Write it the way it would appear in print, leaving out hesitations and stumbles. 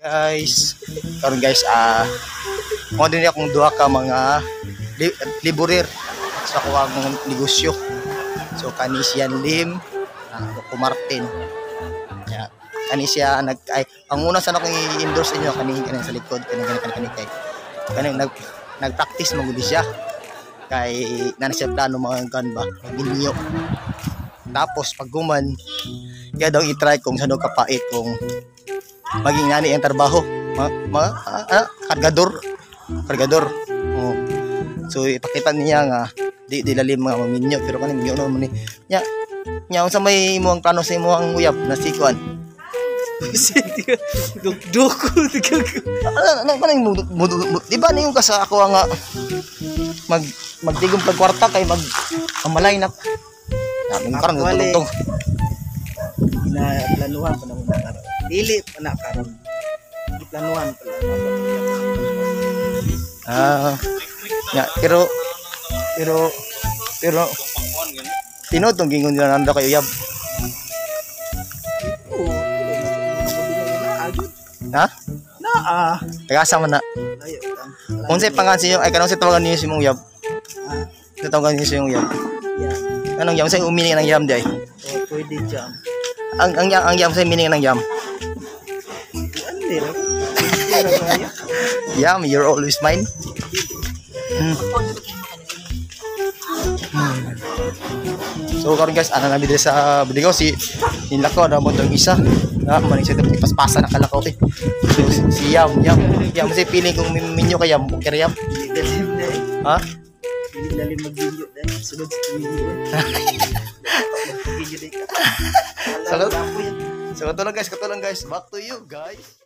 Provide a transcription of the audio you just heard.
Guys, karon guys, mo din akong duha ka mga liburer sa kuwang negosyo. So kani siya Lim, Rocco Martin. Ya, kani siya nag ay ang una sana akong i-endorse inyo kani kani sa likod kani kani kani kani kay kani nag nag-practice mo gud siya kay na siya plano mga kan ba maginyo. Tapos pag guman kaya daw i-try kung sano kapait kung maging nani ang trabaho ma kargador kargador, oh. So ipakita niya nga di lalim mga maminyo pero kani minyo naman ni nya nya. Unsa may imong plano sa imong uyab na si kuan? Dukduk. Ano ano kanang di ba niyo ka sa ako nga magtigom pag kwarta kay mag amalay na namin karon Actually, tugtog. Ginaplanuhan pa na muna karon. Dili pa na karon. Giplanuhan pa lang. Ah, ya, pero pero pero tinuod tong gingon nila nanda kay uyab? Oo, naa jud. Ha? Naa. Tagasa man na? Layo lang. Unsay pangalan sa inyo ay kanang sa tawagan niyo sa imong uyab? Ah, sa tawagan niyo sa imong uyab? Yeah. Anong yam? Unsay meaning ng yam di ay? So, pwede jam. Ang yam, unsay meaning ng yam? Ano ra? Pwede ra kaya. Yam, you're always mine. So karon guys, ana namin diri sa Budigaw si nilakaw na mo tong isa. Na maning siya dapat ipaspasa na kalakaw eh. So si Yam, Yam, Yam kasi feeling kung minyo kay Yam, okay ra Yam. Dili lalim na eh. Ha? Dili lalim mag-video dahil. Sunod sa video eh. Video dahil. So kato lang guys. Back to you guys.